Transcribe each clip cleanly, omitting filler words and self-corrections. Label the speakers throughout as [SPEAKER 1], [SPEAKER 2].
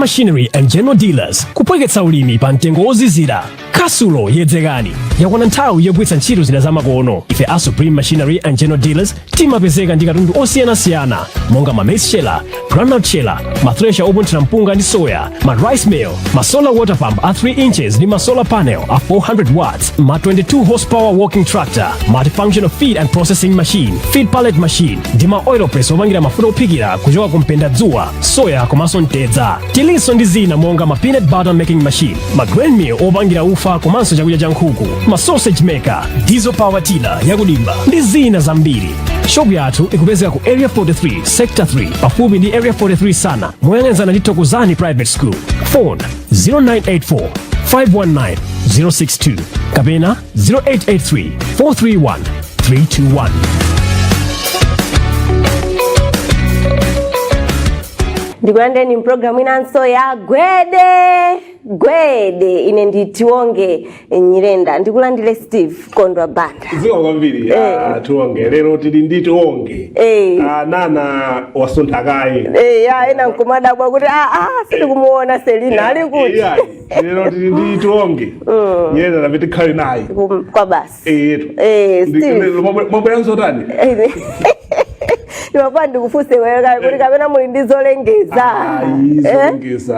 [SPEAKER 1] Machinery and General Dealers, kupweketsa ulimi pa mtengo wozizira. Kasulo yedzekani, yakwana nthawi yogwiritsa ntchito zida zamakono. Ife a Supreme Machinery and General Dealers timapezeka ndi katundu osiyanasiyana monga ma maize sheller, groundnut sheller, ma thresher opunthira mpunga ndi soya, ma rice mill, ma solar water pump a 3 inches ndi ma solar panel a 400 watts, ma 22 horsepower walking tractor, multifunctional feed and processing machine, feed pallet machine ndi ma oil press opangira mafuta ophikira kuchoka ku mpendadzuwa, soya komanso mtedza. Tilinso ndi zina monga ma peanut butter making machine, ma grain mill opangira ufa komanso chakudya cha nkhuku, ma sausage maker, diesel power tiller yakudimba ndi zina zambiri. Shopu yathu ikupezeka ku Area 43, Sector 3, pafupi ndi Area 43 sana, moyang'anizana ndi Thokozani Private School. Phone 0984 519 062 kapena 0883 431 321.
[SPEAKER 2] Ndikulandireni mpulogalamu inanso ya Gwede Gwede. Ine ndi Tionge Nyirenda. Ndikulandire Steve Kondwa Banda.
[SPEAKER 3] Zikomo kwambiri. Tionge, lero tili ndi Tionge. Nana wasuntha kaye.
[SPEAKER 2] Ya, ena nkumadabwa kuti sindikumuona Selina, ali kuti?
[SPEAKER 3] Iyayi, lero tili ndi Tionge Nyirenda, tapiti tikhale naye.
[SPEAKER 2] Kwa basi.
[SPEAKER 3] Eyetu.
[SPEAKER 2] Steve.
[SPEAKER 3] Mwabwera nzotani?
[SPEAKER 2] Ndimafuna ndikufunse wewe kuti kapena muli ndi zolengeza?
[SPEAKER 3] Ayi.
[SPEAKER 2] Eh?
[SPEAKER 3] Zolengeza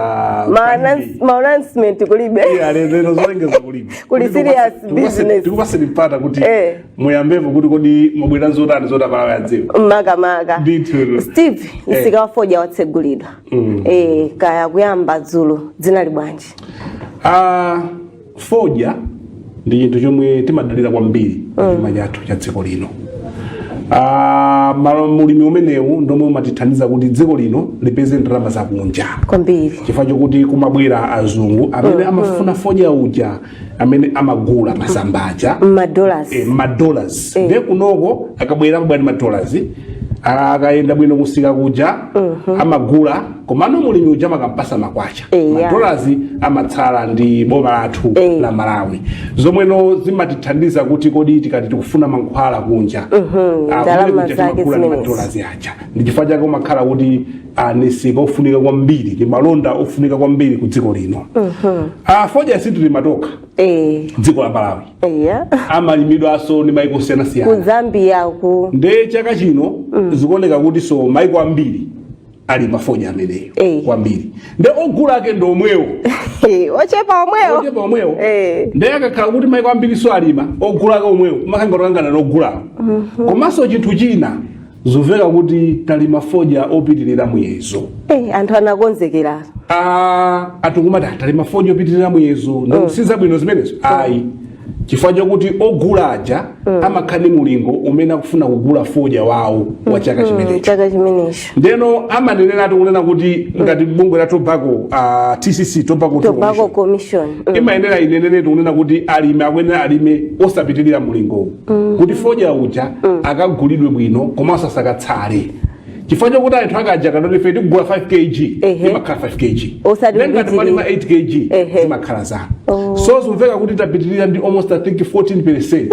[SPEAKER 2] Ma announcement kulibe?
[SPEAKER 3] Iya, lero zolengeza kulibe.
[SPEAKER 2] Kuli serious business.
[SPEAKER 3] Tikupaseni mpata kuti muyambepo kuti kodi mwabwera nzotani zoti Amalawi adziwe.
[SPEAKER 2] Makamaka.
[SPEAKER 3] Ndithu.
[SPEAKER 2] Steve, msika wa fodya watsegulidwa. Kaya kuyamba dzulo zinali bwanji?
[SPEAKER 3] Fodya ndi chinthu chomwe timadalira kwambiri chuma chathu cha dziko lino. Malo mulimi umenewu ndomwe umatithandiza kuti dziko lino lipeze ndalama zakunja
[SPEAKER 2] kwambiri,
[SPEAKER 3] chifukwa chokuti kumabwera azungu amene amafuna fodya uja, amene amagula masamba aja
[SPEAKER 2] madollars.
[SPEAKER 3] Madollars. Ndiye kunoko akabwera, amabwera ndi madollars. Akayenda bwino kusika kuja amagula, komano mulimi uja amakampasa makwacha. Madollars amatsala ndi boma lathu la Malawi, zomweno zimatithandiza kuti kodi tikati tikufuna mankhwala kunja,
[SPEAKER 2] Ndalama
[SPEAKER 3] kumene kuja
[SPEAKER 2] zake
[SPEAKER 3] timagula ndi
[SPEAKER 2] zimenezi.
[SPEAKER 3] madollars aja. Ndi chifukwa chake umakhala kuti ni msika ofunika kwambiri, ndi malonda ofunika kwambiri ku dziko lino. Fodya sitilima tokha dziko la Malawi, amalimidwanso ndi maiko
[SPEAKER 2] ku
[SPEAKER 3] osiyanasiyana.
[SPEAKER 2] Zambia ku
[SPEAKER 3] Nde chaka chino zikuoneka kuti so maiko ambiri alima fodya ameneyo kwambiri, nde ogula ake ndi omwewo.
[SPEAKER 2] Ochepa omwewo.
[SPEAKER 3] Ochepa omwewo. Nde akakhala kuti maiko ambiri so alima, ogula ake omwewo, makangotangana nogulawo. Komanso chinthu china, zimveka kuti talima fodya opitirira muyezo.
[SPEAKER 2] Anthu anakonzekera.
[SPEAKER 3] Anthu kumati, "Ah, talima fodya opitirira muyezo, mm. Sizabwino zimenezo." Ayi, chifukwa chokuti ogula aja amakhala ndi mulingo umene akufuna kugula fodya wawo wa chaka chimenecho.
[SPEAKER 2] Chaka chimenecho.
[SPEAKER 3] Ndeno amaneneratu kunena kuti ngati bungwe la tobacco, TCC, Tobacco
[SPEAKER 2] Tobacco
[SPEAKER 3] Commission,
[SPEAKER 2] Commission.
[SPEAKER 3] Imayenera ineneretu kunena kuti alimi akuyenera alime osapitirira mulingowu, kuti fodya uja akagulidwe bwino komanso asakatsale, chifukwa chokuti anthu akaja kanoti ife tikugula 5 kg, imakhala 5 kg.
[SPEAKER 2] Osati
[SPEAKER 3] Then ngati
[SPEAKER 2] kupitirira.
[SPEAKER 3] mwalima 8 kg, zimakhala zanu. So zimveka kuti tapitirira ndi almost, I think, 14.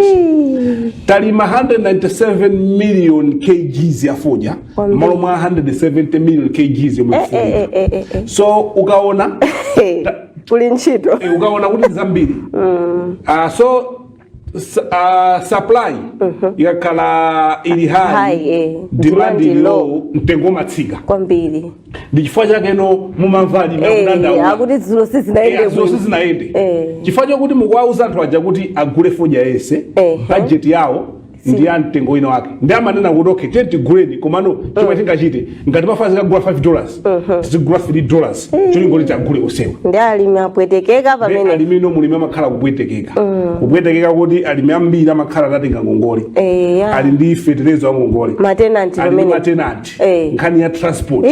[SPEAKER 3] Talima 197 million kgs ya fodya malo mwa 170 million kgs yomwe ikufunika. So ukaona
[SPEAKER 2] Kuli ntchito.
[SPEAKER 3] Ukaona kuti zambiri. So supply ikakhala ili high,
[SPEAKER 2] High,
[SPEAKER 3] demand
[SPEAKER 2] demand
[SPEAKER 3] ili
[SPEAKER 2] low.
[SPEAKER 3] low, mtengo umatsika.
[SPEAKER 2] Kwambiri.
[SPEAKER 3] Ndi chifukwa chakeno mumamva alimi akudandaula.
[SPEAKER 2] Akuti dzulo sizinayende
[SPEAKER 3] Dzulo
[SPEAKER 2] bwino.
[SPEAKER 3] sizinayende, chifukwa chokuti mukuwauza anthu aja kuti agule fodya yense, budget yawo ndi ya mtengo wina wake, ndi amanena kuti, "Okay, tiye tiguleni, komano chomwe tingachite, ngati mafa zikagula $5, tizigula $3," cholinga kuti agule osewa.
[SPEAKER 2] Ndi alimi apwetekeka pamene.
[SPEAKER 3] Alimi ino, mulimi amakhala kupwetekeka, kupwetekeka kuti alimi ambiri amakhala atatenga ngongole, ali ndi fetereza wa ngongole,
[SPEAKER 2] Matenanti
[SPEAKER 3] ali ndi
[SPEAKER 2] pamene.
[SPEAKER 3] matenanti, nkhani ya transport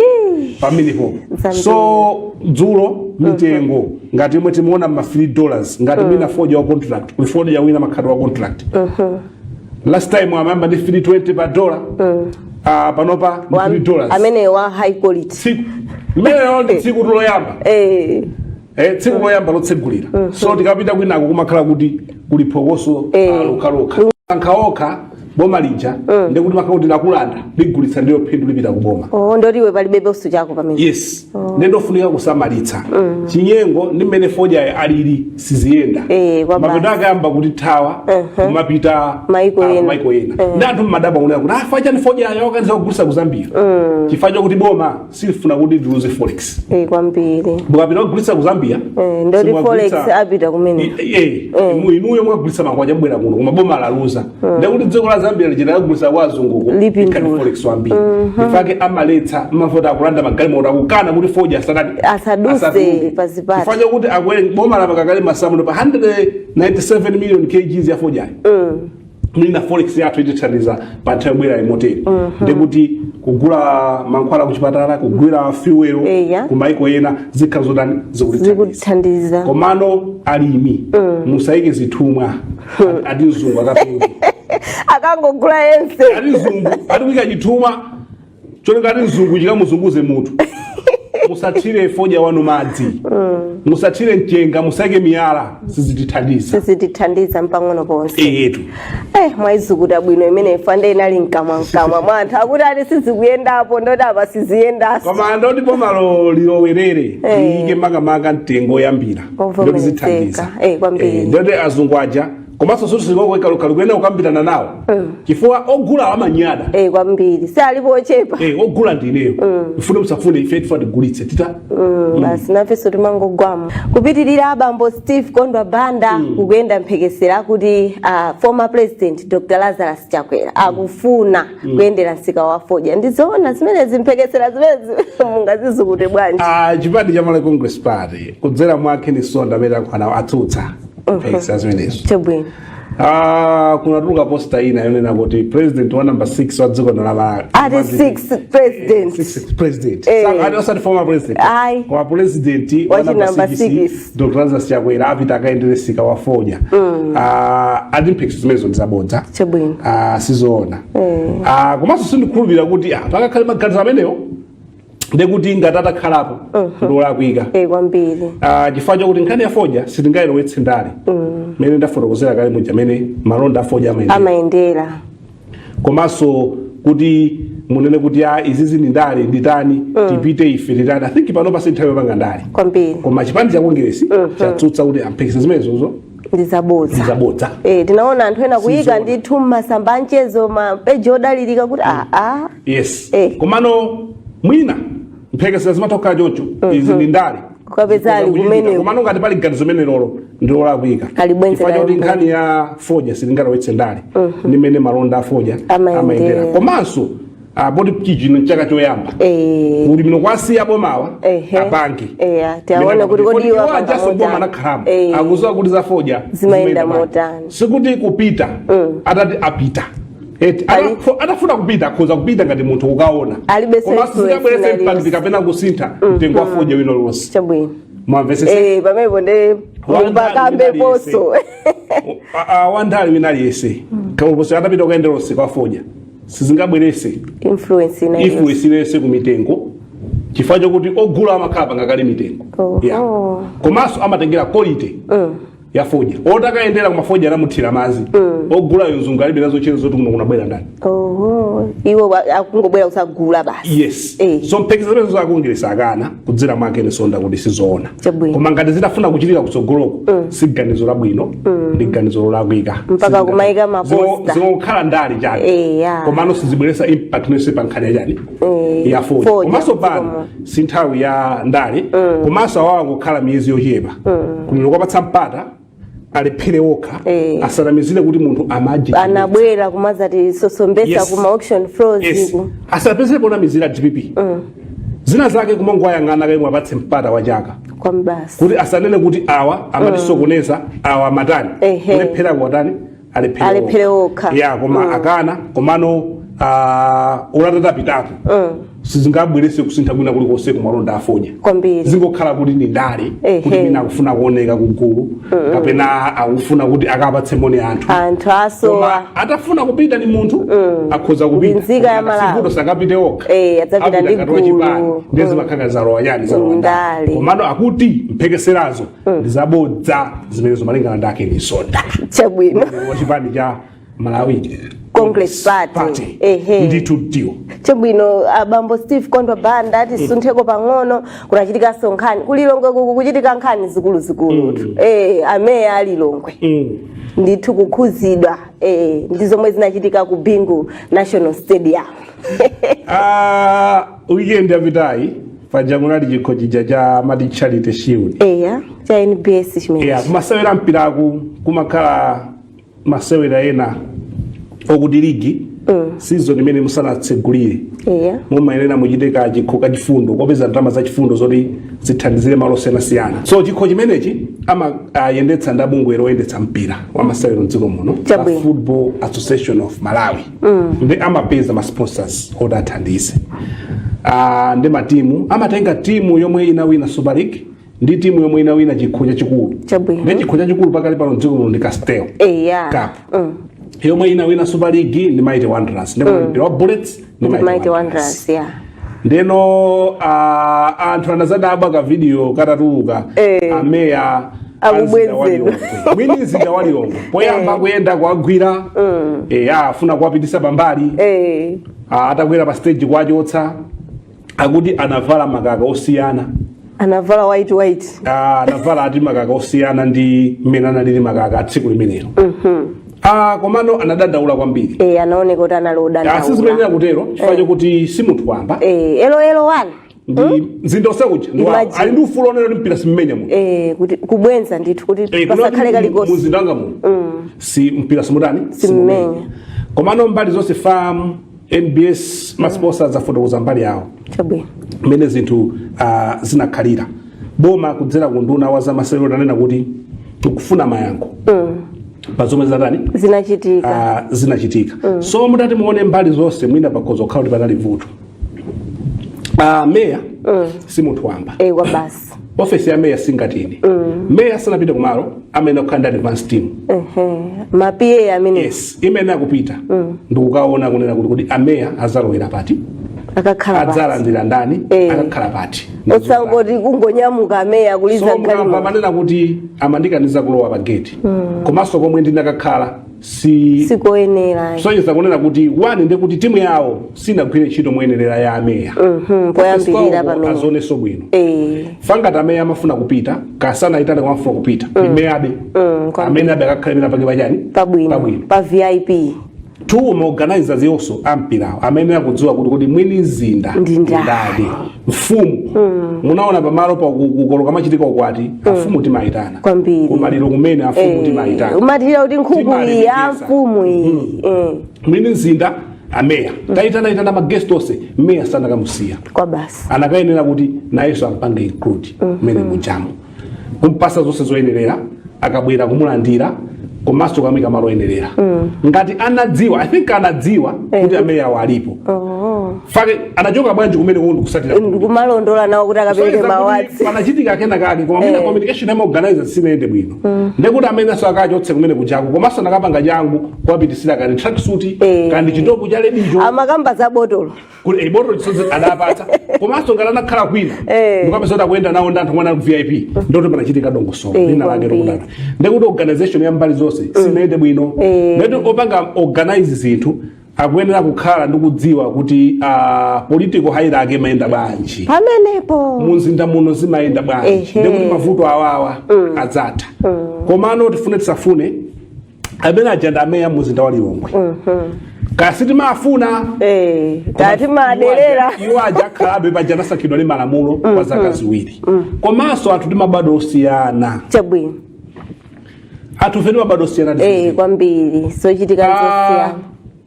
[SPEAKER 3] pamenepo.
[SPEAKER 2] Zambiri.
[SPEAKER 3] So dzulo mitengo ngati imwe timuona ma $3, ngati mwina fodya wa contract, kuli fodya wina makhati wa contract, last time amayamba ndi 320 pa dollar. Panopa ndi $3.
[SPEAKER 2] Amene wa high quality.
[SPEAKER 3] Tsiku limenelo ndi tsiku loyamba, tsiku loyamba lotsegulira. So tikapita kwinako kumakhala kuti kuli phokoso, lokhalokha ankhaokha. Boma lija ndikuti makhala kuti lakulanda, ligulitsa, ndiyo phindu lipita ku boma.
[SPEAKER 2] Oh, ndoti iwe palibe posu chako pamene.
[SPEAKER 3] Yes, ndendofunika kusamalitsa chinyengo ndi mmene fodya alili, siziyenda.
[SPEAKER 2] Kwa
[SPEAKER 3] mapeto
[SPEAKER 2] basi.
[SPEAKER 3] Akayamba kuti thawa kumapita
[SPEAKER 2] Maiko ena.
[SPEAKER 3] Maiko ena, ndi anthu mmadabwa kunena kuti afa chani fodya wakaniza kugulitsa ku Zambia, chifukwa chokuti boma silifuna kuti liluze forex.
[SPEAKER 2] Kwambiri.
[SPEAKER 3] Mukapita kugulitsa ku Zambia,
[SPEAKER 2] Ndoti
[SPEAKER 3] simukagulitsa-
[SPEAKER 2] forex apita kumene.
[SPEAKER 3] Inuyo mukagulitsa makwacha bwera kuno, koma boma laluza, ndekuti dziko la Zambia lichita kagulitsa kwa azunguko.
[SPEAKER 2] Lipindula.
[SPEAKER 3] Ikhali forex wambiri. Ifake amaletsa mavota, akulanda magalimoto, akukana kuti fodya asadati
[SPEAKER 2] Asaduse
[SPEAKER 3] asatuluke.
[SPEAKER 2] pazipata.
[SPEAKER 3] Chifukwa chokuti akwere boma lapakakale masamu pa 197 million kgs ya fodyayo, mwina forex yathu itithandiza pa nthawi yobwera imotere, ndekuti kugula mankhwala kuchipatala, kugula fuel ku maiko ena, zikhala zotani, zikutithandiza.
[SPEAKER 2] Zikuthandiza.
[SPEAKER 3] Komano alimi, musayike zithumwa ati mzungu akapingi.
[SPEAKER 2] Akangogula yense.
[SPEAKER 3] Ati mzungu ati kuyika chithumwa cholenga ati mzungu chikamuzunguze mutu. Musathire fodya wanu madzi, musathire mchenga, musayike miyala, sizitithandiza.
[SPEAKER 2] Sizitithandiza mpang'ono ponse.
[SPEAKER 3] Eyetu.
[SPEAKER 2] Mwayizukuta bwino imene ifande inali mkamwa mkamwa mwa anthu akuti ati sizikuyendapo, ndoti apa siziyendaso.
[SPEAKER 3] Koma ndoti bomalo lilowerere, liyike makamaka mtengo oyambira, ndoti
[SPEAKER 2] Ovomerezeka.
[SPEAKER 3] zithandiza.
[SPEAKER 2] Kwambiri.
[SPEAKER 3] Ndoti azungu aja komanso suti kukambirana nawo, chifukwa ogula amanyada.
[SPEAKER 2] Kwambiri, si alipo ochepa.
[SPEAKER 3] Ogula ndineyo, mfune musafune, ife tifa tigulitse tita.
[SPEAKER 2] Basi, nafenso timangogwamo kupitirira. Abambo Steve Kondwa Banda, kukuyenda mphekesera kuti former President Dr Lazarus Chakwera akufuna kuyendera msika wa fodya. Ndizoona zimenezi, mphekesera zimenezi mungazizukute bwanji?
[SPEAKER 3] Ah, chipani cha Malawi Congress Party kudzera mwa Ken Msonda amene akhwana atsutsa mphekesera zimenezo.
[SPEAKER 2] Chabwino.
[SPEAKER 3] Ah, kunatuluka poster ina yonena kuti president wa number 6 wa dziko la Malawi.
[SPEAKER 2] Ati six president.
[SPEAKER 3] Sixth president.
[SPEAKER 2] Eh.
[SPEAKER 3] Ati osati former president.
[SPEAKER 2] Ayi.
[SPEAKER 3] Koma president wa
[SPEAKER 2] Wachi
[SPEAKER 3] number
[SPEAKER 2] number
[SPEAKER 3] 6,
[SPEAKER 2] 6.
[SPEAKER 3] Dr Lazarus Chakwera apita akayendere msika wa fodya. Ah, ati mphekesera zimenezo ndizabodza.
[SPEAKER 2] Chabwino.
[SPEAKER 3] Ah, sizoona. Ah, komanso sindikhulupirira kuti pakakhale maganizo amenewo, ndekuti ngati atakhalapo ndolakwika.
[SPEAKER 2] Kwambiri.
[SPEAKER 3] Ah, chifukwa chakuti nkhani ya fodya sitingayilowetse ndale, mmene ndafotokozera kale muja amene malonda a fodya amayendera.
[SPEAKER 2] Amayendera.
[SPEAKER 3] Komanso kuti munene kuti a izizi ndi ndale, nditani, tipite ife titani, I think pano pasi nthawi yopanga ndale.
[SPEAKER 2] Kwambiri.
[SPEAKER 3] Koma chipani cha Kongeresi chatsutsa kuti amphekesera zimenezozo
[SPEAKER 2] ndizabodza.
[SPEAKER 3] Ndizabodza.
[SPEAKER 2] Tinaona anthu ena kuyika
[SPEAKER 3] Sizoona.
[SPEAKER 2] ndithu mmasamba anchezo, mapeji odalirika kuti aa.
[SPEAKER 3] Yes.
[SPEAKER 2] Eh.
[SPEAKER 3] Komano mwina mphekesera zimatha kukhala choncho, izi ndi ndale.
[SPEAKER 2] Kukapeza ali
[SPEAKER 3] Kuchitika.
[SPEAKER 2] kumeneko.
[SPEAKER 3] Komano ngati pali ganizo limene lolo ndilolakwika.
[SPEAKER 2] Kalibwenze.
[SPEAKER 3] Chifukwa chakuti
[SPEAKER 2] Kayombo.
[SPEAKER 3] nkhani ya fodya sitingalowetse ndale ndi mmene malonda a fodya
[SPEAKER 2] amayendera.
[SPEAKER 3] Amayendera. Komanso poti chichino nchaka choyamba, ulimi kwasiya bomawa apange.
[SPEAKER 2] Tiaone kuti kodi iwo apanga
[SPEAKER 3] ajaso boma
[SPEAKER 2] motani.
[SPEAKER 3] anakhalamo, akuziwa kuti za fodya
[SPEAKER 2] zimayenda
[SPEAKER 3] bwanji.
[SPEAKER 2] motani.
[SPEAKER 3] Sikuti kupita atati apita. Eti, atafuna kupita akhoza kupita ngati munthu kukaona.
[SPEAKER 2] Alibe
[SPEAKER 3] Komanso
[SPEAKER 2] influence
[SPEAKER 3] zingabweretse
[SPEAKER 2] ina
[SPEAKER 3] impact
[SPEAKER 2] iliyonse.
[SPEAKER 3] kapena kusintha mtengo wa fodya wina uliwonse.
[SPEAKER 2] Chabwino.
[SPEAKER 3] Mwamvesese?
[SPEAKER 2] Pamenepo ndi mupakambe poso.
[SPEAKER 3] Wandale wina aliyese kaposo atapita kuyendera msika wa fodya, sizingabwerese
[SPEAKER 2] influence ina iliyonse.
[SPEAKER 3] Influence iliyonse ku mitengo, chifukwa chokuti ogula amakhala pangakale mitengo.
[SPEAKER 2] Oho.
[SPEAKER 3] Yeah. Komanso amatengera quality ya fodya otakayendera, koma fodya anamuthira madzi, ogulayo mzungu alibe nazo ntchito zoti kuno kunabwera ndani.
[SPEAKER 2] Oho, iwo akungobwera kusagula basi.
[SPEAKER 3] Yes.
[SPEAKER 2] Eh.
[SPEAKER 3] So mphekesera zimene zakongeresa akana kudzera mwa Ken Msonda kuti sizoona.
[SPEAKER 2] Chabwino.
[SPEAKER 3] Koma ngati zitafuna kuchitika kutsogoloko, si ganizo labwino, ndi ganizo lolakwika.
[SPEAKER 2] Mpaka kumayika ma poster.
[SPEAKER 3] Zingokhala ndale chabe.
[SPEAKER 2] Eh, ya.
[SPEAKER 3] Komano sizibweresa impact nonse pa nkhani yachani, ya fodya.
[SPEAKER 2] Fodya,
[SPEAKER 3] Komanso pano
[SPEAKER 2] dzikomo.
[SPEAKER 3] si nthawi ya ndale. Komanso awawa kukhala miyezi yochepa kulino kwapatsa mpata alephere wokha, asanamizire kuti munthu amaje
[SPEAKER 2] anabwera kumazati sosombesa kuma auction floors iku.
[SPEAKER 3] Asapezere ponamizira DPP zina zake, kumangoyang'ana kaimwe apatse mpata wa chaka
[SPEAKER 2] kwambasi
[SPEAKER 3] kuti asanene kuti awa amatisokoneza, awa amatani. Kulephera kuwatani, alephere.
[SPEAKER 2] Alephere okha.
[SPEAKER 3] Ya, koma akana. Komano ulatata sizingabwerese kusintha kwina kulikonse kumalonda afodya.
[SPEAKER 2] Kwambiri.
[SPEAKER 3] Zingokhala kuti ndi ndale, kuti mwina akufuna kuoneka kugulu kapena akufuna kuti akapatse moni anthu.
[SPEAKER 2] Anthu asowa.
[SPEAKER 3] Koma atafuna kupita ni munthu akhoza kupita.
[SPEAKER 2] Ndi nzika ya Malawi.
[SPEAKER 3] Sivuto, sakapite okha.
[SPEAKER 2] Adzapita
[SPEAKER 3] Apita
[SPEAKER 2] ndi
[SPEAKER 3] ngati wachipani.
[SPEAKER 2] gulu.
[SPEAKER 3] Ndiye zimakhala zalowa chani, zalowa
[SPEAKER 2] ndale.
[SPEAKER 3] ndale. Komano akuti mphekeserazo ndi zabodza zimenezo, malingana ndi a Ken Msonda
[SPEAKER 2] Chabwino.
[SPEAKER 3] wachipani cha Malawi
[SPEAKER 2] Congress Party. Ehe.
[SPEAKER 3] Ndithu ndiwo.
[SPEAKER 2] Chabwino, abambo Steve Kondwa Banda, tisuntheko pang'ono. Kunachitikanso nkhani kulilongwe kuku, kuchitika nkhani zikuluzikulutu. Ameya alilongwe ndithu kukhuzidwa ndi zomwe zinachitika ku Bingu National Stadium.
[SPEAKER 3] Ah, weekend yapitayi paja munali chikho chija cha mati Charity Shield.
[SPEAKER 2] Eya, cha NBS chimene.
[SPEAKER 3] Yeah, kumasewera mpiraku kumakhala masewera ena okuti ligi season imene musanatsegulire mumayenera muchite ka chikho kachifundo kopeza ndalama zachifundo zoti zithandizire malo osiyanasiyana. So chikho chimenechi amayendetsa ndi bungwe loyendetsa mpira wa masewero mdziko muno la Football Association of Malawi, ndi amapeza ma sponsors oti athandize. Ndi matimu amatenga timu yomwe inawina Super League ndi timu yomwe inawina chikho chachikulu. Ndi chikho chachikulu pakali pano mdziko muno ndi Castel Cup. Yomwe inawina Super League ndi Mighty Wanderers, ndi mpira wa Bullets ndi
[SPEAKER 2] ndi
[SPEAKER 3] Mighty
[SPEAKER 2] Mighty
[SPEAKER 3] Wanderers.
[SPEAKER 2] Wanderers ya.
[SPEAKER 3] Ndeno anthu anazadabwa ka video katatuluka, ameya
[SPEAKER 2] Akubwezedwa.
[SPEAKER 3] Mwini mzinda wa Lilongwe poyamba kuyenda kuwagwira, afuna kuwapitisa pambali. Atakwera pa stage kuwachotsa, akuti anavala makaka osiyana.
[SPEAKER 2] Anavala white white.
[SPEAKER 3] Anavala ati makaka osiyana ndi mmene analili makaka a tsiku limenelo. Komano anadandaula kwambiri.
[SPEAKER 2] Anaoneka kuti anali odandaula.
[SPEAKER 3] Sizimenera kutero chifukwa chokuti si munthu wamba.
[SPEAKER 2] Elo elo one.
[SPEAKER 3] Ndi mzinda osekuja.
[SPEAKER 2] Imagine.
[SPEAKER 3] Ali ndi ufulu onena kuti mpira simmenya muno.
[SPEAKER 2] Kuti kubwenza ndithu kuti pasakhale kalikonse.
[SPEAKER 3] Muzinda wanga muno si mpira simutani.
[SPEAKER 2] Simmenya.
[SPEAKER 3] Komano mbali zonse, FAM, NBS, ma sponsors afotokoza mbali yawo mmene zinthu zinakhalira. Boma kudzera ku nduna wa zamasewero anena kuti tikufuna mayankho pa zomwe zinatani,
[SPEAKER 2] zinachitika.
[SPEAKER 3] Zinachitika. So mutati muone mbali zonse, mwina pakhoza kukhala kuti panali vuto. Meya si munthu wamba.
[SPEAKER 2] Kwa basi.
[SPEAKER 3] Ofesi ya meya singatini meya sanapite kumalo, amene kukhala ndi advance team.
[SPEAKER 2] Ehe, ma PA amene.
[SPEAKER 3] Yes, imene akupita ndikukaona kunena kuti ameya azalowera pati,
[SPEAKER 2] akakhala pati,
[SPEAKER 3] adzalandira ndani, akakhala pati.
[SPEAKER 2] Osangoti kungonyamuka ameya kuliza
[SPEAKER 3] So mukamva
[SPEAKER 2] galimoto.
[SPEAKER 3] manena kuti amandikaniza kulowa pa gate, komanso komwe ndinakakhala si
[SPEAKER 2] sikoyenera.
[SPEAKER 3] Sonyeza kunena kuti one, ndi kuti timu yawo sinagwire ntchito moyenerera ya ameya.
[SPEAKER 2] Poyambirira pamene.
[SPEAKER 3] Azionenso bwino fangati ameya amafuna kupita kasana itane, kwamafuna kupita ni meyabe amene abe akakhale pena pake pachani.
[SPEAKER 2] Pabwino.
[SPEAKER 3] Pabwino.
[SPEAKER 2] Pa VIP.
[SPEAKER 3] Two, ma organizers yonso ampirawo amene akudziwa kuti mwini mzinda
[SPEAKER 2] Ndi ndani.
[SPEAKER 3] Ndani mfumu. Munaona pamalo pa kukoloka machitika ukwati, afumu timayitana.
[SPEAKER 2] Kwambiri.
[SPEAKER 3] Kumaliro kumene afumu timayitana.
[SPEAKER 2] Umatira kuti nkhuku iyi ya
[SPEAKER 3] Timalemekeza.
[SPEAKER 2] mfumu iyi.
[SPEAKER 3] Mwini mzinda ameya tayitana itana ma guest onse, meya sanakamusiya.
[SPEAKER 2] Kwa basi.
[SPEAKER 3] Anakayenera kuti nayenso ampange include mmene mujamo, kumpasa zonse zoyenerera akabwera kumulandira, komanso kamika malo oyenerera. Ngati anadziwa, I think anadziwa kuti ameya awo alipo. Fake anachoka bwanji kumene kundi kusatira?
[SPEAKER 2] Ndikumalondola nawo kuti akapereke
[SPEAKER 3] Kusonyeza kuti
[SPEAKER 2] ma awards.
[SPEAKER 3] panachitika kena kake, koma mwina communication ya organizer sinayende bwino. Ndekuti amenenso akachotse kumene kuchako, komanso nakapanga changu kuwapitisira kani tracksuit, kandi chitopu cha red cho.
[SPEAKER 2] Amakamba za botolo.
[SPEAKER 3] Kuti ibotolo chisodzi adapatsa, komanso ngati anakhala kwina, ndikapeza kuti akuyenda nawo ndi anthu mwana VIP, ndoti panachitika dongosolo lina lake lokudana. Ndekuti organization ya mbali zonse sinayende bwino. Ndekuti opanga organize zinthu akuyenera kukhala ndi kudziwa kuti political hierarchy imayenda bwanji
[SPEAKER 2] pamenepo,
[SPEAKER 3] mumzinda muno zimayenda bwanji. Ndekuti mavuto awawa adzatha. Komano tifune tisafune, amene aja ndi ameya mumzinda wa Lilongwe, kasi timafuna
[SPEAKER 2] Tati maderera.
[SPEAKER 3] Iwo aja akhalabe paja anasankhidwa ndi malamulo kwa zaka 2. Komanso anthu timabadwa osiyana. Anthu fe timabadwa osiyana.
[SPEAKER 2] Kwambiri, zochitika zosiyana.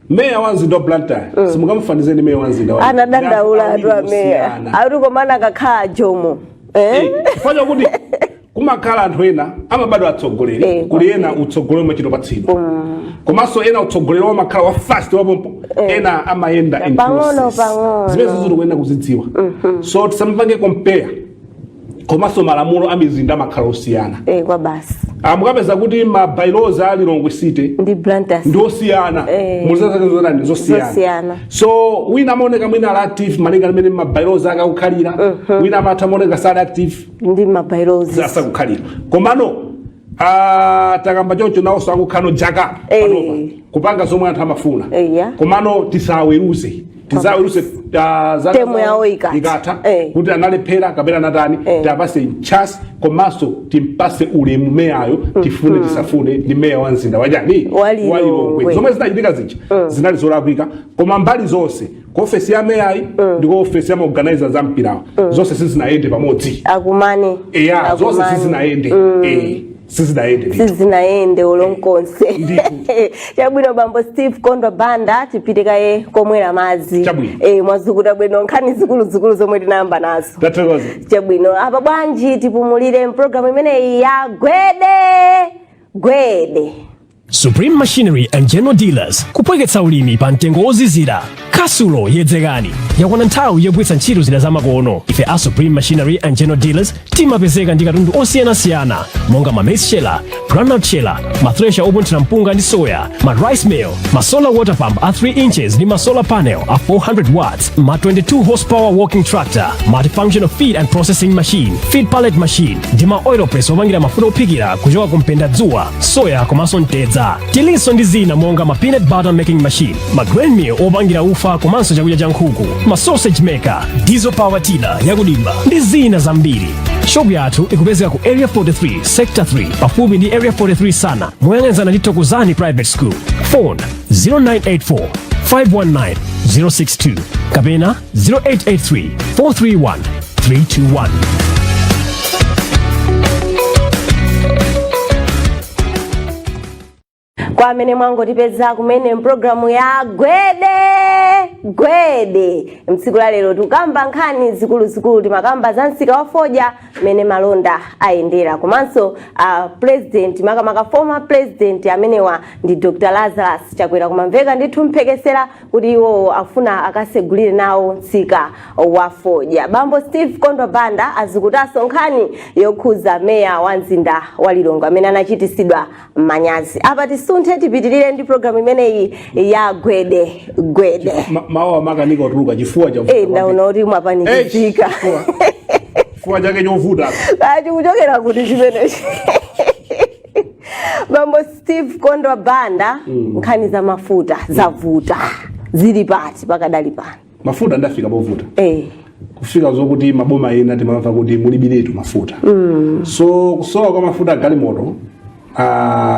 [SPEAKER 3] Meya wa mzinda wa Blantyre simungamufanize ndi meya wa mzinda wa
[SPEAKER 2] Anadandaula
[SPEAKER 3] Ndi
[SPEAKER 2] atu
[SPEAKER 3] anthu awiri
[SPEAKER 2] ameya
[SPEAKER 3] osiyana.
[SPEAKER 2] akuti komana akakhala jomo.
[SPEAKER 3] Chifukwa chakuti kumakhala anthu ena amabadwa atsogoleri, kuli ena utsogoleri umachita patsidwa, komanso ena utsogoleri wamakhala wa fast wapompo, ena amayenda in
[SPEAKER 2] Pang'ono,
[SPEAKER 3] process.
[SPEAKER 2] pang'ono.
[SPEAKER 3] Zimene zikuyenera kuzidziwa, so tisampange compare. Komanso malamulo a mizinda amakhala osiyana.
[SPEAKER 2] Kwa basi.
[SPEAKER 3] Mukapeza kuti ma bylaws a Lilongwe City
[SPEAKER 2] ndi Blantyre
[SPEAKER 3] ndi osiyana, muzazake zosiyana.
[SPEAKER 2] Zosiyana.
[SPEAKER 3] So wina amaoneka mwina ali active malinga limene ma bylaws ake akukhalira, wina amatha amaoneka sali active
[SPEAKER 2] ndi ma bylaws
[SPEAKER 3] asakukhalira. Komano Takamba choncho, nawonso akukhala jaka panopa kupanga zomwe anthu amafuna. Komano tisaweruze, tizaweruze zaka
[SPEAKER 2] Term
[SPEAKER 3] zawo
[SPEAKER 2] yawo ikatha.
[SPEAKER 3] Ikatha kuti analephera kapena anatani. Tiapase chance, komanso timpase ulemu meyayo. Tifune tisafune, ndi meya wa mzinda wachani?
[SPEAKER 2] Wa Lilongwe.
[SPEAKER 3] Zomwe zinachitika zija zinali zolakwika, koma mbali zonse, ku ofesi ya meyayi ndi ku ofesi ya maorganizer za mpirawa, zonse sizinayende pamodzi.
[SPEAKER 2] Akumane.
[SPEAKER 3] Eya, zonse
[SPEAKER 2] Akumane.
[SPEAKER 3] sizinayende, sizinayende ndithu.
[SPEAKER 2] Sizinayende olonkonse.
[SPEAKER 3] Ndithu.
[SPEAKER 2] Chabwino, bambo Steve Kondwa Banda, tipite kaye komwera madzi.
[SPEAKER 3] Chabwino.
[SPEAKER 2] Mwazukuta bwino nkhani zikuluzikulu zomwe tinayamba nazo.
[SPEAKER 3] Tathokoza.
[SPEAKER 2] Chabwino, apa bwanji tipumulire mpulogalamu imeneyi ya Gwede Gwede.
[SPEAKER 1] Supreme Machinery and General Dealers, kupweketsa ulimi pa mtengo wozizira. Kasulo yedzekani, yakwana nthawi yogwiritsa ntchito zida zamakono. Ife a Supreme Machinery and General Dealers timapezeka ndi katundu osiyanasiyana monga ma maize sheller, groundnut sheller, ma thresher opunthira mpunga ndi soya, ma rice mill, ma solar water pump a 3 inches ndi ma solar panel a 400 watts, ma 22 horsepower walking tractor, multifunctional feed and processing machine, feed pallet machine ndi ma oil press opangira mafuta ophikira kuchoka ku mpenda dzuwa, soya komanso mtedza. Tilinso ndi zina monga ma peanut butter making machine, ma grain mill opangira ufa komanso chakudya cha nkhuku, ma sausage maker, diesel power tiller yakudimba ndi zina zambiri. Shopu yathu ikupezeka ku Area 43, Sector 3, pafupi ndi Area 43 sana, moyang'anizana ndi Thokozani Private School. Phone 0984 519 062 kapena 0883 431 321.
[SPEAKER 2] Kwa amene mwangotipeza kumene mpulogalamu ya Gwede Gwede, mtsiku la lero tikukamba nkhani zikuluzikulu. Timakamba za msika wa fodya, mmene malonda ayendera, komanso president, makamaka former president amenewa ndi Dr Lazarus Chakwera. Kumamveka ndithu mphekesera kuti iwo afuna akasegulire nawo msika wa fodya. Bambo Steve Kondwa Banda azikutanso nkhani yokhuza meya wa mzinda wa Lilongwe amene anachitisidwa manyazi. Apa tisunthe, tipitirire ndi programu imeneyi ya Gwede Gwede.
[SPEAKER 3] Mawu amakanika otuluka, chifuwa chavuta.
[SPEAKER 2] Ndaona kuti mwapanikizika.
[SPEAKER 3] Chifuwa chake chovuta.
[SPEAKER 2] Chikuchokera kuti chimenechi? Bambo Steve Kondwa Banda, nkhani za mafuta zavuta, zili pati pakadali pano?
[SPEAKER 3] Mafuta ndafika povuta, kufika zokuti maboma ena timamva kuti mulibiretu mafuta. So kusowa kwa mafuta galimoto,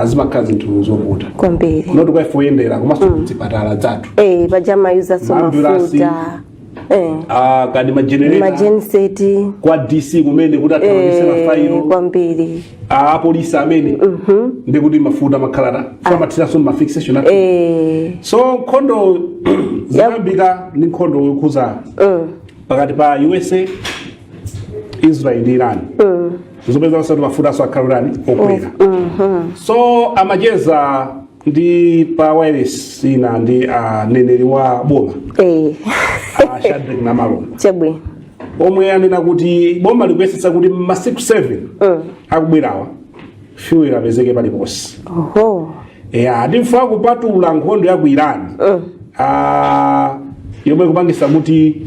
[SPEAKER 3] zimakhala zinthu zovuta
[SPEAKER 2] kwambiri.
[SPEAKER 3] Not kwa ife oyendera, komanso kuzipatala zathu.
[SPEAKER 2] Paja mayuzaso
[SPEAKER 3] Maambulasi.
[SPEAKER 2] mafuta.
[SPEAKER 3] Kadi magenerator,
[SPEAKER 2] magenset,
[SPEAKER 3] kwa DC kumene kuti athamangise mafailo, apolisi amene ndikuti mafuta makhalata amathiranso mafixation athu. So nkhondo zinayambika ndi nkhondo yokhuza pakati pa USA, Israel ndi Iran, zopeza kuti mafuta aso akhala utani? Okwera. So amacheza ndi pa wireless ina ndi aneneri wa boma, a Shadrack Namalomba, omwe anena kuti boma likuyesetsa kuti masiku 7 akubwerawa fuel apezeke paliponse. Ya, ndimfuna kupatula nkhondo ya ku Iran, yomwe kupangisa kuti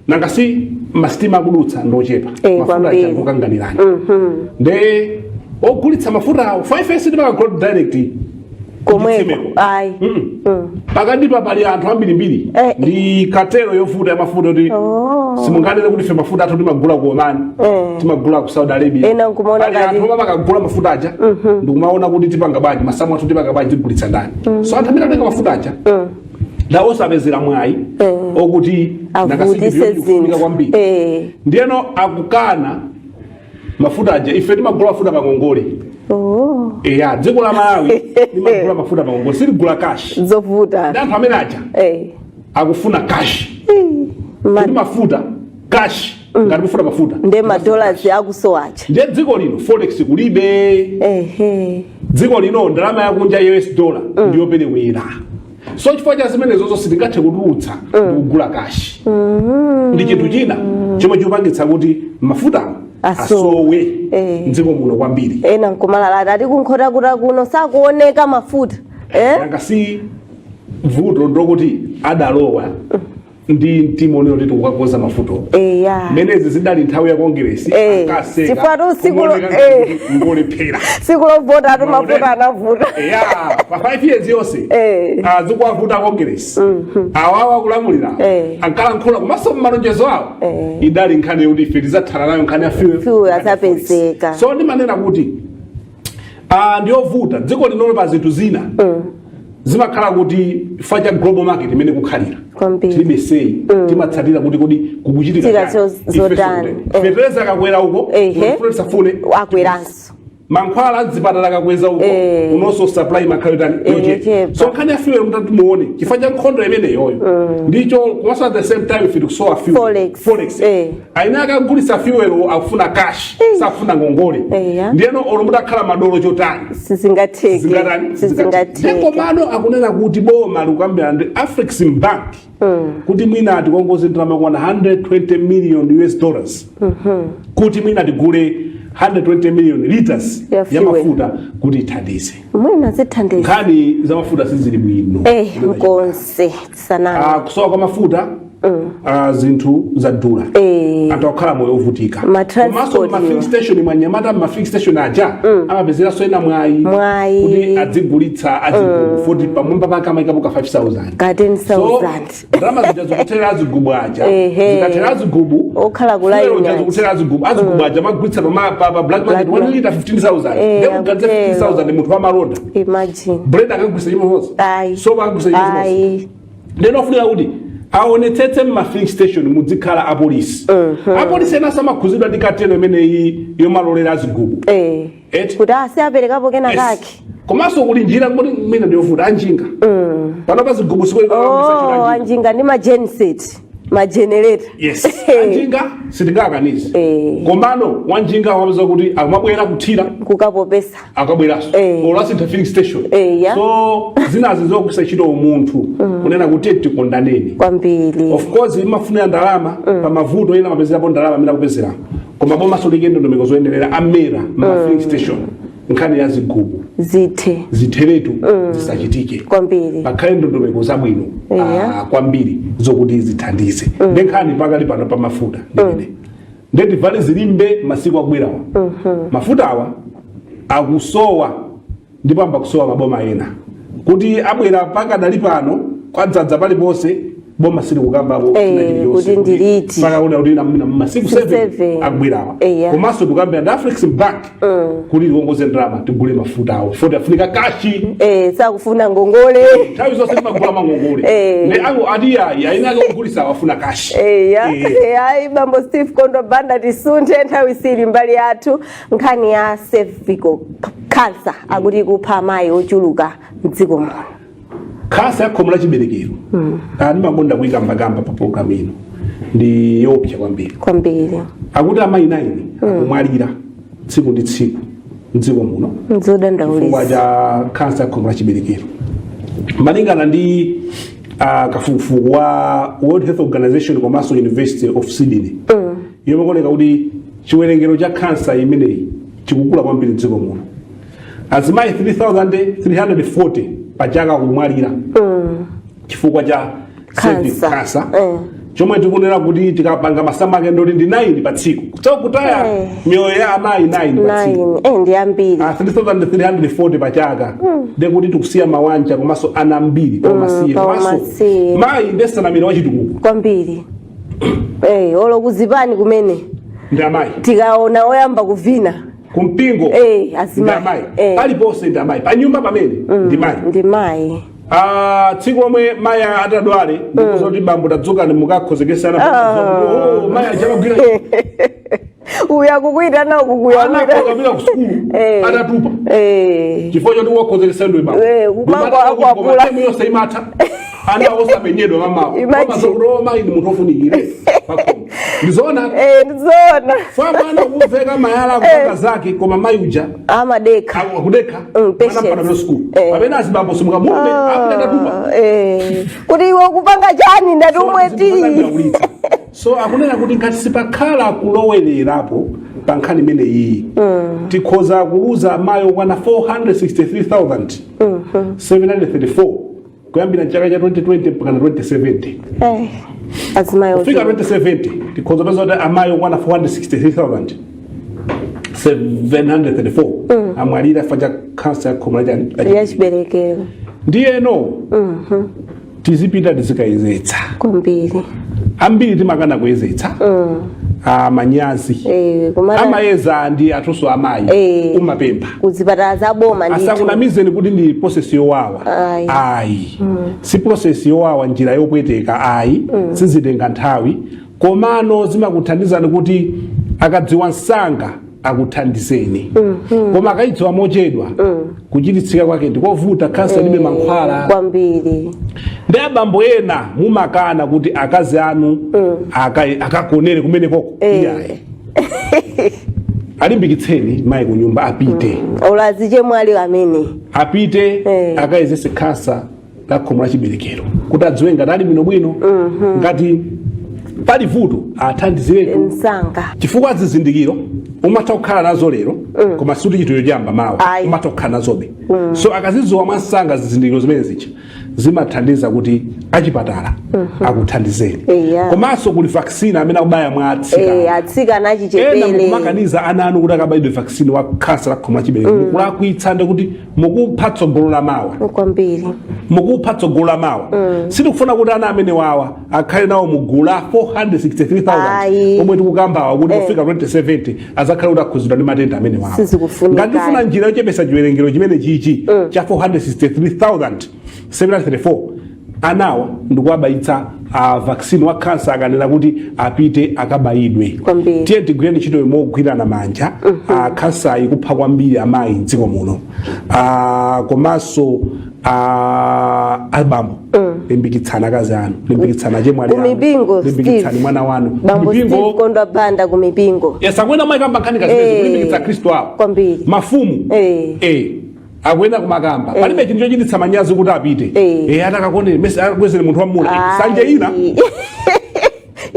[SPEAKER 3] nangasi masitima akudutsa ndochepa, mafuta aja kukanganirana nde ogulitsa mafuta awo 5 s timakagula direct
[SPEAKER 2] komweko
[SPEAKER 3] kuchitsimeko.
[SPEAKER 2] Ayi.
[SPEAKER 3] Pakatipa pali anthu ambirimbiri ndi cartel yovuta ya mafuta kuti simunganene kuti ife mafuta athu timagula ku Oman, timagula ku Saudi Arabia.
[SPEAKER 2] Ena nkumaona
[SPEAKER 3] Pali anthu omwe amakagula mafuta aja ndikumaona kuti tipanga bwanji masamu athu, tipanga bwanji, tigulitsa ndani. So anthu amene atenga mafuta aja ndawo osapezera mwayi okuti
[SPEAKER 2] avutise zinthu
[SPEAKER 3] kwambiri. Ndiyeno akukana mafuta aja. Ife timagula mafuta pangongole. Eya, dziko la Malawi limagula mafuta pangongole, siligula cash.
[SPEAKER 2] Zovuta.
[SPEAKER 3] Ndi anthu amene aja akufuna cash, kuti mafuta cash, ngati mufuna mafuta.
[SPEAKER 2] Nde madollars akusowacha.
[SPEAKER 3] Ndiye dziko lino forex kulibe. Dziko lino ndalama yakunja ya US dollar ndiyoperewera. So chifukwa cha zimenezo sitingathe kutulutsa ndikugula cash. Ndi chinthu china chomwe chikupangitsa kuti mafutawo
[SPEAKER 2] asowe.
[SPEAKER 3] Asowe mdziko muno kwambiri.
[SPEAKER 2] Ena nkumalalata ati kunkhotakota kuno sakuoneka mafuta, eh?
[SPEAKER 3] Nanga si vuto ndokuti adalowa Ndi mtima unene kuti tikukakonza mavuto. Menezi zidali nthawi ya Kongeresi, ankaseka,
[SPEAKER 2] Chifukwa tu
[SPEAKER 3] kumaoneka ngati ngolephera.
[SPEAKER 2] Tsiku lovota atu mavuto anavuta.
[SPEAKER 3] Ya, pa 5 years yonse azikuwavuta Kongeresi awawa akulamulira, ankalankhula komanso mmalonjezo awo idali nkhani yokuti ife tizathana nayo nkhani ya fuel,
[SPEAKER 2] Fuel
[SPEAKER 3] nkhani ya
[SPEAKER 2] azapezeka.
[SPEAKER 3] forex. So ndimanena kuti ndiyovuta dziko linolo pa zinthu zina zimakhala kuti chifukwa cha global market imene kukhalira tilibe say, timatsatira kuti kodi kukuchitika
[SPEAKER 2] Tika
[SPEAKER 3] chani.
[SPEAKER 2] zotani.
[SPEAKER 3] Ife fetereza akakwera uko, tifune tisafune,
[SPEAKER 2] akweranso.
[SPEAKER 3] Mankhwala amzipatala akakweza uko, unonso supply makhala tani? Yochepa.
[SPEAKER 2] Yochepa.
[SPEAKER 3] So nkhani ya fuel mutati muone chifukwa cha nkhondo imeneyoyo ndicho, komanso at the same time ife tikusowa fuel.
[SPEAKER 2] Forex.
[SPEAKER 3] Forex. Aina akagulisa fuel akufuna cash, sakufuna ngongole. Ndiyeno olo mutakhala madolo chotani,
[SPEAKER 2] sizingatheke.
[SPEAKER 3] Zingatani?
[SPEAKER 2] Sizingatheke.
[SPEAKER 3] Komano akunena kuti boma likukambirana ndi Afrexim Bank kuti mwina atikongoze ndalama kwana 120 million US dollars kuti mwina tigule 120 million liters
[SPEAKER 2] ya
[SPEAKER 3] ya
[SPEAKER 2] fuel.
[SPEAKER 3] mafuta kuti ithandize.
[SPEAKER 2] Mwina zithandize.
[SPEAKER 3] Nkhani za mafuta sizili bwino.
[SPEAKER 2] Mkonse tisaname.
[SPEAKER 3] Kusowa kwa mafuta, zinthu zadula, anthu akukhala moyo ovutika.
[SPEAKER 2] Ma transport.
[SPEAKER 3] Komanso ma filling station, mwanyamata ma filling station aja amapezeranso ena mwayi
[SPEAKER 2] Mwayi.
[SPEAKER 3] kuti adzigulitsa azigubu foti pamwamba pake amayikapo ka 5000
[SPEAKER 2] ka
[SPEAKER 3] So
[SPEAKER 2] 10,000.
[SPEAKER 3] ndalama zija zikuthera azigubu aja. Zikathera azigubu,
[SPEAKER 2] Okhala ku line
[SPEAKER 3] fuel uja
[SPEAKER 2] aja.
[SPEAKER 3] zikuthera azigubu, azigubu aja amagulitsa pa black market
[SPEAKER 2] Black
[SPEAKER 3] 1
[SPEAKER 2] market.
[SPEAKER 3] liter 15,000. Ndekugadza
[SPEAKER 2] akutero.
[SPEAKER 3] 15,000 munthu wamalonda,
[SPEAKER 2] Imagine.
[SPEAKER 3] bread akagulitsa chimodzimodzi,
[SPEAKER 2] Ayi.
[SPEAKER 3] soap akagulitsa chimodzimodzi.
[SPEAKER 2] Ayi.
[SPEAKER 3] Ndeno ofunika kuti aonetsetse mma filling station muzikhala apolisi. Apolisi ena samakhuzidwa ndi katelo imeneyi yomalolera azigubu. Eti?
[SPEAKER 2] Kuti asi aperekapo kena kake.
[SPEAKER 3] Komanso kuli njira kuti mwina ndiyovuta, anjinga pano pa zigubu.
[SPEAKER 2] Oh, anjinga ndi ma genset, ma generator.
[SPEAKER 3] Yes, anjinga sitingakanize, komano wanjinga wapeza kuti akumabwera kuthira,
[SPEAKER 2] kukapopesa,
[SPEAKER 3] akabweranso olasintha filling station.
[SPEAKER 2] Ya.
[SPEAKER 3] So zinazi zogwisa ntchito umunthu kunena kuti tikondaneni.
[SPEAKER 2] Kwambiri.
[SPEAKER 3] Of course imafunira ndalama, pa mavuto ena amapezerapo ndalama amene akupezeramo, koma bomaso like ndondomeko zoyenderera amera ma filling station, nkhani ya zigubu
[SPEAKER 2] zithe.
[SPEAKER 3] Zitheretu, zisachitike. Pakhale ndondomeko zabwino kwambiri zokuti zithandize. Ndi nkhani pakali pano pa mafuta ndimene ndetivale zilimbe masiku akubwerawa. Mafuta awa akusowa ndipo amba kusowa maboma ena kuti abwera. Pakadali pano kwadzadza paliponse, boma silikukambapo china chilichonse
[SPEAKER 2] kuti ndiliti.
[SPEAKER 3] Pakaona kuti masiku 7
[SPEAKER 2] 7
[SPEAKER 3] akubwerawa. Komanso tikukambira ndi Afrexim Bank kuti tikongoze ndalama tigule mafuta awo chifukwa afunika cash.
[SPEAKER 2] Sakufuna ngongole.
[SPEAKER 3] Nthawi zonse timagula mangongole. Ne ango atiyayi aina ake ogulisa awafuna cash.
[SPEAKER 2] Eya. Ayi, bambo Steve Kondo Banda, tisunthe, nthawi sili mbali yathu. Nkhani ya cervical cancer akuti kupha amayi ochuluka mdziko muno.
[SPEAKER 3] Khansa ya khomo la chiberekero, ndimakonda kuyikambakamba pa program ino, ndi yoopsa kwambiri.
[SPEAKER 2] Kwambiri.
[SPEAKER 3] Akuti amayi 9 akumwalira tsiku ndi tsiku mdziko muno chifukwa
[SPEAKER 2] Nzodandaulitsa.
[SPEAKER 3] cha khansa ya khomo la chiberekero. Malingana ndi kafukufuku wa World Health Organization komanso University of Sydney, yomwe kuoneka kuti chiwerengero cha khansa imeneyi chikukula kwambiri mdziko muno. Azimayi 3340 pa chaka kumwalira chifukwa cha cervical
[SPEAKER 2] Cancer.
[SPEAKER 3] Cancer, chomwe tikunena kuti tikapanga masamu ake ndoti ndi 9 pa tsiku, so kutaya miyoyo ya amayi 9 pa tsiku.
[SPEAKER 2] 9, ndi ambiri.
[SPEAKER 3] 3340 pa chaka, ndekuti tikusiya mawanja komanso ana ambiri paumasiye.
[SPEAKER 2] Pa
[SPEAKER 3] Komanso
[SPEAKER 2] umasiye.
[SPEAKER 3] mayi ndesanamira wachitukuko.
[SPEAKER 2] Kwambiri, olo kuzipani kumene
[SPEAKER 3] Ndi amayi.
[SPEAKER 2] Tikaona oyamba kuvina
[SPEAKER 3] kumpingo
[SPEAKER 2] azimayi.
[SPEAKER 3] Ndi amayi. Paliponse ndi amayi, panyumba pamene ndi mayi.
[SPEAKER 2] Ndi mayi.
[SPEAKER 3] Ah, tsiku lomwe mayi atadwale ndikuza kuti bambo tadzukani mukakhozekesana, oh, mayi achamagwira.
[SPEAKER 2] Uyu akukuitana, uku kuyamira.
[SPEAKER 3] Anakhoza ku sukulu atatupa chifukwa choti wakhozekesa ndiwe bambo.
[SPEAKER 2] Kumango akwapula.
[SPEAKER 3] Yonse imatha ana osamenyedwa mamawo.
[SPEAKER 2] Imagine.
[SPEAKER 3] Koma mayi ndi munthu ofunikire pakhomo, ndizoona.
[SPEAKER 2] Ndizoona.
[SPEAKER 3] Fa mwana kumveka mayala akupanga zake, koma mayi uja
[SPEAKER 2] amadekha.
[SPEAKER 3] Akudekha.
[SPEAKER 2] Patience.
[SPEAKER 3] Mwana mpaka sukulu pamene azibambo simukamume apita tatupa.
[SPEAKER 2] Kuti iwe ukupanga chani, ndati umwe tii.
[SPEAKER 3] So akunena kuti ngati sipakhala kulowererapo pa nkhani imeneyi, tikhoza kuluza amayi okwana 463,734 kuyambira chaka cha 2020 mpaka na 2070.
[SPEAKER 2] Azimayi
[SPEAKER 3] Kufika
[SPEAKER 2] ochuluka.
[SPEAKER 3] 2070 tikhoza peza kuti amayi okwana 463,734 amwalira chifukwa cha khansa ya khomo la chani?
[SPEAKER 2] Ya chiberekero.
[SPEAKER 3] Ndiyeno tizipita tizikayezetsa.
[SPEAKER 2] Kwambiri.
[SPEAKER 3] Ambiri timakana kuyezetsa, manyazi.
[SPEAKER 2] Kumana
[SPEAKER 3] Amayeza ndi atunso amayi. Umapempha.
[SPEAKER 2] Kuzipatala za boma ndithu.
[SPEAKER 3] Asakunamizeni kuti ndi process yowawa.
[SPEAKER 2] Ayi.
[SPEAKER 3] Ayi, si process yowawa, njira yopweteka ayi. Sizitenga nthawi, komano zimakuthandizani kuti akadziwa msanga akuthandizeni, koma akayidziwa mochedwa, kuchiritsika kwake ndikovuta. Khansa libe mankhwala.
[SPEAKER 2] Kwambiri.
[SPEAKER 3] Ndi abambo ena mumakana kuti akazi anu akagonere kumene koko. Iyayi, alimbikitseni mayi kunyumba apite.
[SPEAKER 2] Olo azichemwali amene.
[SPEAKER 3] Apite akayezese khansa la khomo la chiberekero kuti adziwe ngati ali bwinobwino, ngati pali vuto athandiziretu
[SPEAKER 2] msanga.
[SPEAKER 3] Chifukwa zizindikiro umatha kukhala nazo lero, koma sikuti chinthu choyamba mawa. Umatha kukhala nazobe. So akazidziwa mwansanga zizindikiro zimene zicha, zimathandiza kuti achipatala akuthandizeni. Komanso kuli vaccine amene akubaya mwa atsikana.
[SPEAKER 2] Atsikana
[SPEAKER 3] Ena
[SPEAKER 2] achichepere.
[SPEAKER 3] Mukumakaniza ana anu kuti akabayidwe vaccine wa khansa la khomo la chiberekero. Mukulakwitsa, ndi kuti mukupha tsogolo la mawa. Mukupha tsogolo la mawa. Sitikufuna kuti ana amene wawa akhale nawo mugulu la 463,000 omwe tikukambawa kuti kufika 2070 azakhale kuti akhuzidwa ndi matenda amene wawa.
[SPEAKER 2] Sizikufunika.
[SPEAKER 3] Ngati tifuna njira yochepesa chiwerengero chimene chichi cha 463,734 anawa, ndikuwabayitsa vaccine wa khansa akanena kuti apite akabayidwe. Tiye tigwireni ntchito mogwirana manja. Khansa ikupha kwambiri amayi mdziko muno. Komanso abambo, limbikitsani akazi anu, limbikitsani achemwali anu,
[SPEAKER 2] Kumipingo,
[SPEAKER 3] limbikitsani
[SPEAKER 2] Steve.
[SPEAKER 3] mwana wanu.
[SPEAKER 2] Bambo Steve
[SPEAKER 3] Mipingo.
[SPEAKER 2] Kondwa Banda, kumipingo.
[SPEAKER 3] Yes, akwena mayikamba nkhani kazimezi, kulimbikitsa Khristu awo. Mafumu akwena kumakamba. Palibe chinthu chochititsa manyazi kuti apite. Atakakonere mese akakwezere munthu wamuna. Sanje ina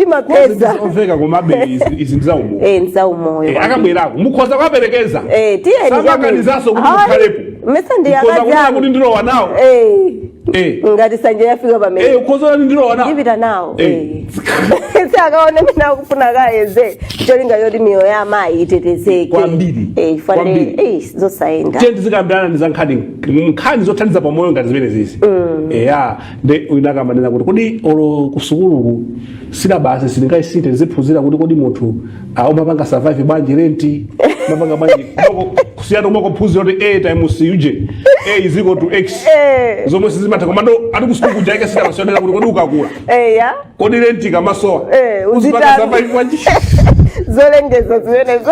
[SPEAKER 2] Imapeza.
[SPEAKER 3] Omveka, komabe izi ndi zaumoyo.
[SPEAKER 2] Nzaumoyo.
[SPEAKER 3] Akabwerako mukhoza kuwaperekeza.
[SPEAKER 2] Tiyeni.
[SPEAKER 3] Samakanizanso kuti
[SPEAKER 2] Hayi,
[SPEAKER 3] mukhalepo.
[SPEAKER 2] Mese ndi
[SPEAKER 3] Mukhoza
[SPEAKER 2] akazi
[SPEAKER 3] kunena
[SPEAKER 2] anu.
[SPEAKER 3] kuti ndilowa nawo.
[SPEAKER 2] Ngati sanje yafika pamene
[SPEAKER 3] Ukhoza kuti ndilowa nawo.
[SPEAKER 2] Ndipita nawo. Si akaone mene akufuna kayeze, cholinga choti miyoyo ya amayi itetezeke. Ifanire zosayenda.
[SPEAKER 3] Tiye tizikambirana ndi za nkhani, nkhani zothandiza pamoyo ngati zimene zizi. Eya, ndi wina akamanena kuti kodi olo kusukuluku syllabus silingayisinthe, ziphunzira kuti kodi munthu umapanga survive bwanji, renti umapanga bwanji, kusiyana kumakophunzira kuti a times uje a is equal to x, zomwe sizimatha. Komando ati kusukulu kuja ike syllabus yonena kuti kodi ukakula, kodi renti kamasowa, uzipanga
[SPEAKER 2] uzitani?
[SPEAKER 3] survive bwanji?
[SPEAKER 2] Zolengeza zimenezo.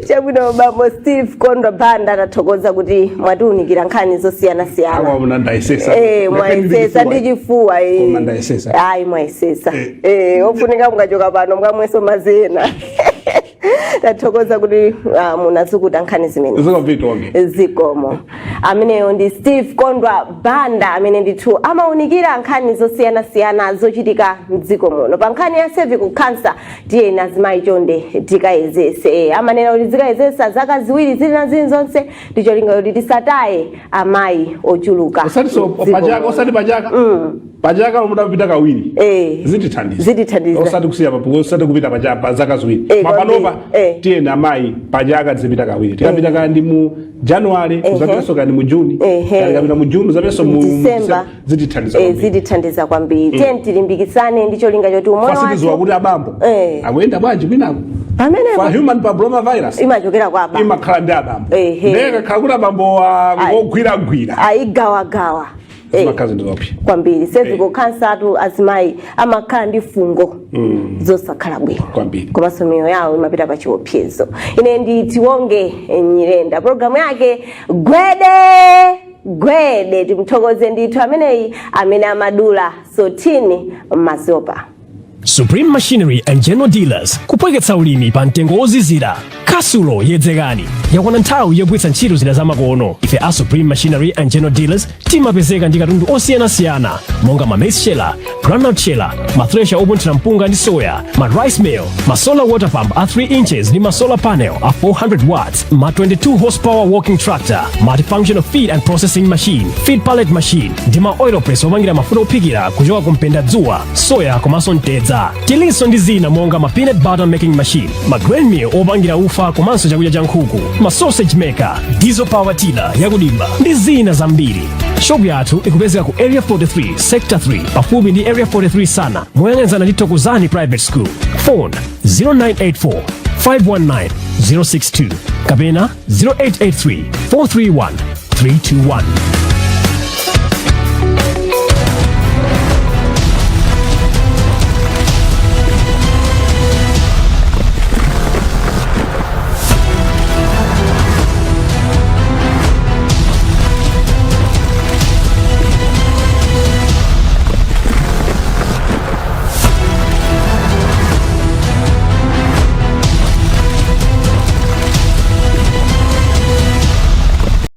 [SPEAKER 2] Chabwino, bambo Steve Kondwa Banda, atathokoza kuti mwatiunikira nkhani zosiyanasiyana.
[SPEAKER 3] Awa ndayesesa.
[SPEAKER 2] Mwayesesa ndi chifuwa.
[SPEAKER 3] Koma ndayesesa.
[SPEAKER 2] Ayi, mwayesesa. Ofunika mukachoka pano mukamweso mazena. Tathokoza kuti munazukuta nkhani zimene.
[SPEAKER 3] Zikomo.
[SPEAKER 2] Zikomo. Ameneyo ndi Steve Kondwa Banda amene ndithu amaunikira nkhani zosiyanasiyana zochitika mdziko muno pa nkhani ya cervical cancer. Tiyeni azimayi, chonde tikayezese. Amanena kuti zikayezesa zaka 2 zili na zili zonse, ndi cholinga kuti tisataye amayi ochuluka
[SPEAKER 3] Osati so
[SPEAKER 2] mdziko
[SPEAKER 3] pachaka.
[SPEAKER 2] muno.
[SPEAKER 3] Osati pachaka, pachaka mudapita kawiri. Zitithandiza.
[SPEAKER 2] Zitithandiza.
[SPEAKER 3] Osati kusiya osati kupita pachaka pa zaka 2. Mapanopa tiyeni amayi pachaka tizipita kawiri. Tikapita kaya ndi mu January, uzapitanso kaya ndi mu June, kaya tikapita mu June, uzapitanso mu
[SPEAKER 2] December.
[SPEAKER 3] Zitithandiza kwambiri.
[SPEAKER 2] Zitithandiza kwambiri. Tiyeni tilimbikitsane ndi cholinga choti umoyo
[SPEAKER 3] Fasitiziwa
[SPEAKER 2] wathu
[SPEAKER 3] kuti abambo akuyenda bwanji kwinako.
[SPEAKER 2] Pamenepo.
[SPEAKER 3] Fa human papilloma virus
[SPEAKER 2] imachokera kwa abambo.
[SPEAKER 3] Imakhala ndi abambo. Ndiye kakhala kuti abambo ngogwiragwira,
[SPEAKER 2] ayigawagawa.
[SPEAKER 3] Zimakhala zinthu zopsa.
[SPEAKER 2] Kwambiri. Cervical cancer atu azimayi amakhala ndi fungo zosakhala bwino. Komanso miyoyo yawo imapita pa chiopsezo. Ine ndi Tiwonge Nyirenda, programu yake Gwede Gwede. Timthokoze ndithu ameneyi amene amadula Sotini Mazopa.
[SPEAKER 1] Supreme Machinery and General Dealers, kupweketsa ulimi pa mtengo wozizira. Khasulo yedzekani, yakwana nthawi yogwiritsa ntchito zida zamakono. Ife a Supreme Machinery and General Dealers timapezeka ndi katundu osiyanasiyana monga ma maize sheller, groundnut sheller, ma thresher opunthira mpunga ndi soya, ma rice mill, ma solar water pump a 3 inches ndi ma solar panel a 400 watts, ma 22 horsepower walking tractor, multifunctional feed and processing machine, feed pallet machine ndi ma oil press opangira mafuta ophikira kuchoka ku mpendadzuwa, soya komanso mtedza. Tilinso ndi zina monga ma peanut butter making machine, ma grain mill opangira ufa komanso chakudya cha nkhuku, ma sausage maker, diesel power tiller yakudimba ndi zina zambiri. Shopu yathu ikupezeka ku Area 43, Sector 3, pafupi ndi Area 43 sana, moyang'anizana ndi Thokozani Private School. Phone 0984 519 062 kapena 0883 431 321.